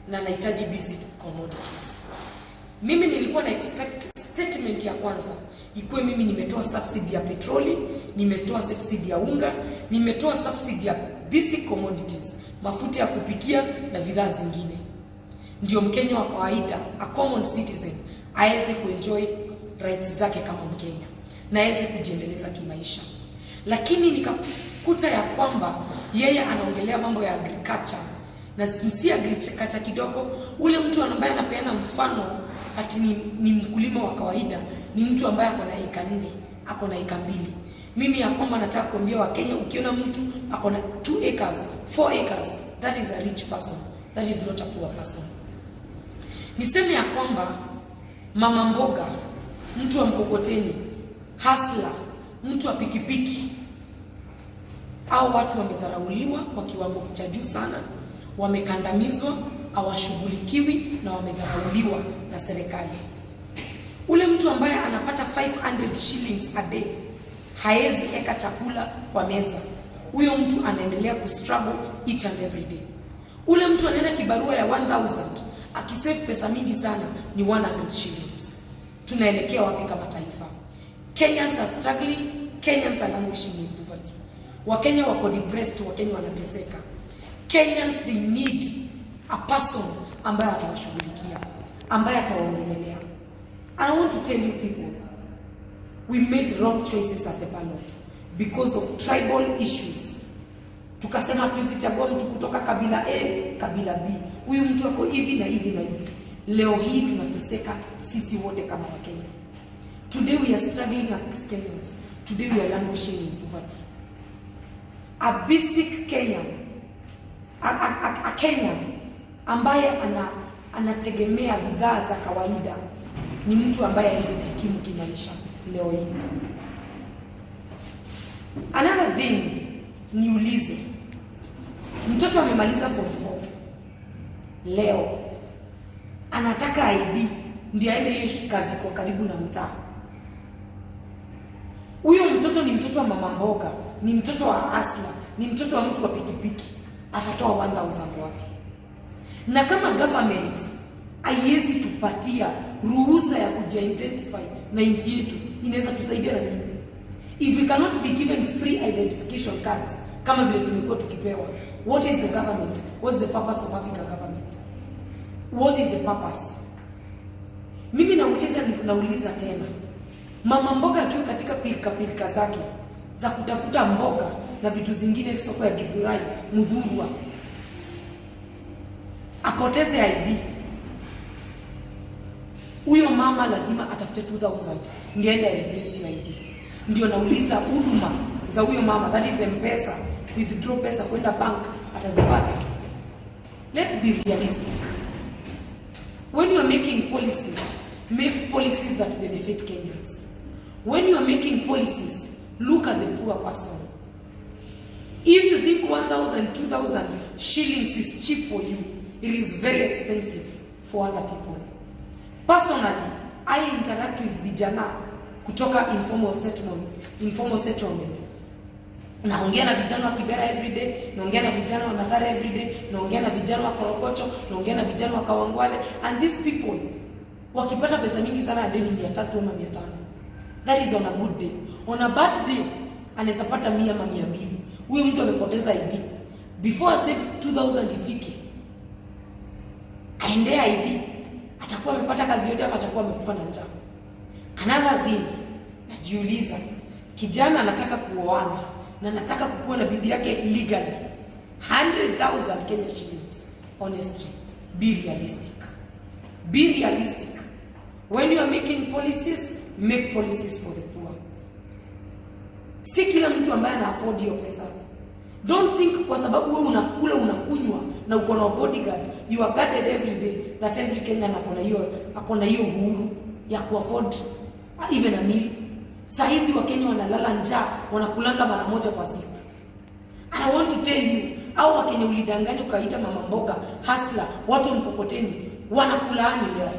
Na anahitaji basic commodities. Mimi nilikuwa na expect statement ya kwanza ikuwe mimi nimetoa subsidy ya petroli, nimetoa subsidy ya unga, nimetoa subsidy ya basic commodities, mafuta ya kupikia na bidhaa zingine, ndio Mkenya wa kawaida, a common citizen, aweze kuenjoy rights zake kama Mkenya na aweze kujiendeleza kimaisha. Lakini nikakuta ya kwamba yeye anaongelea mambo ya agriculture na si agriculture kidogo. Ule mtu ambaye anapeana mfano ati ni mkulima wa kawaida ni mtu ambaye ako na eka 4, ako na eka 2. Mimi ya kwamba nataka kuambia Wakenya, ukiona mtu ako na 2 acres, 4 acres, that is a rich person, that is not a poor person. Niseme ya kwamba mama mboga, mtu wa mkokoteni, hustler, mtu wa pikipiki, au watu wamedharauliwa kwa kiwango cha juu sana, wamekandamizwa, hawashughulikiwi na wamedharauliwa na serikali. Ule mtu ambaye anapata 500 shillings a day haezi eka chakula kwa meza, huyo mtu anaendelea kustruggle each and every day. Ule mtu anaenda kibarua ya 1000, akisave pesa mingi sana ni 100 shillings. Tunaelekea wapi kama taifa? Kenyans are struggling, Kenyans are languishing in poverty. Wakenya wako depressed, Wakenya wanateseka. Kenyans, they need a person ambaye atawashughulikia, ambaye atawaongelelea. And I want to tell you people, we made wrong choices at the ballot because of tribal issues. Tukasema hatuwezi chagua mtu kutoka kabila A, kabila B, huyu mtu ako hivi na hivi na hivi. Leo hii tunateseka sisi wote kama Wakenya. Today we are struggling as Kenyans. Today we are languishing in poverty. A basic Kenyan, a Kenyan ambaye anategemea bidhaa za kawaida ni mtu ambaye hawezi jikimu kimaisha leo hii. Another thing, niulize, mtoto amemaliza form 4 leo, anataka ID ndio aende hiyo kazi kwa karibu na mtaa. Huyo mtoto ni mtoto wa mama mboga, ni mtoto wa hustler, ni mtoto wa mtu wa pikipiki, atatoa 1000 wapi? Na kama government haiwezi tupatia ruhusa ya kujiidentify na nchi yetu, inaweza tusaidia na nini? If we cannot be given free identification cards kama vile tumekuwa tukipewa, what is the government? What's the purpose of having a government? What is the purpose? Mimi nauliza, nauliza tena, mama mboga akiwa katika pilika pilika zake za kutafuta mboga na vitu zingine soko ya Githurai, Muthurwa, apoteze ID, huyo mama lazima atafute 2000 ndio aende replace hiyo ID. Ndio nauliza, huduma za huyo mama, that is M-Pesa, withdraw pesa kwenda bank, atazipata? Let's be realistic. When you are making policies, make policies that benefit Kenyans. When you are making policies, look at the poor person. If you think 1000, 2000 shillings is cheap for you, it is very expensive for other people. Personally, I interact with vijana kutoka informal settlement. Naongea na vijana wa Kibera everyday, naongea na vijana wa Mathare everyday, naongea na vijana wa Korogocho, naongea na vijana wa Kawangware, and these people wakipata pesa mingi sana ya deni 300 ama 500. That is on a good day. On a bad day anaweza pata 100 ama 200. Huyo mtu amepoteza ID. Before save 2000 ifike, aendee ID, atakuwa amepata kazi yote ama atakuwa amekufa na njaa? Another thing, najiuliza, kijana anataka kuoana na anataka kukuwa na bibi yake legally, 100,000 Kenya shillings. Honestly, be realistic. Be realistic. When you are making policies, make policies for the poor. Si kila mtu ambaye ana afford hiyo pesa. Don't think kwa sababu wewe unakula, unakunywa na uko na bodyguard, you are guarded every day, that every Kenyan ako na hiyo uhuru ya kuafford even a meal. Saa hizi Wakenya wanalala njaa, wanakulanga mara moja kwa siku. And I want to tell you, au Wakenya ulidanganya ukaita mama mboga, hustler, watu wa mkokoteni, wanakulaani leo.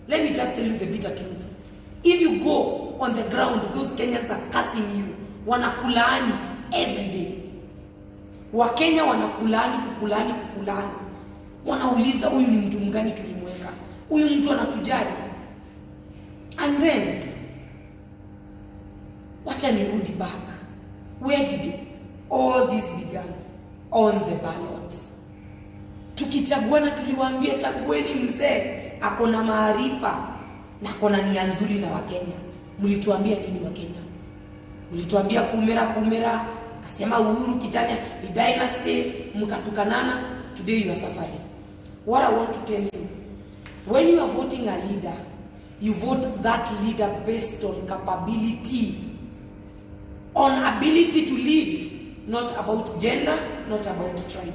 Let me just tell you the bitter truth. If you go on the ground, those Kenyans are cursing you. Wanakulaani every day. Wakenya wanakulaani, kukulaani, kukulaani. Wanauliza, huyu ni mtu mgani tulimweka? Huyu mtu anatujali? And then wacha nirudi back. Where did all this began? On the ballot. Tukichaguana tuliwaambia, chagueni mzee ako na maarifa na ako na nia nzuri na Wakenya. Mlituambia nini, Wakenya? Mlituambia kumera kumera, kasema Uhuru kijana ni dynasty, mkatukanana. Today you are suffering. What I want to tell you, when you are voting a leader, you vote that leader based on capability, on ability to lead, not about gender, not about tribe.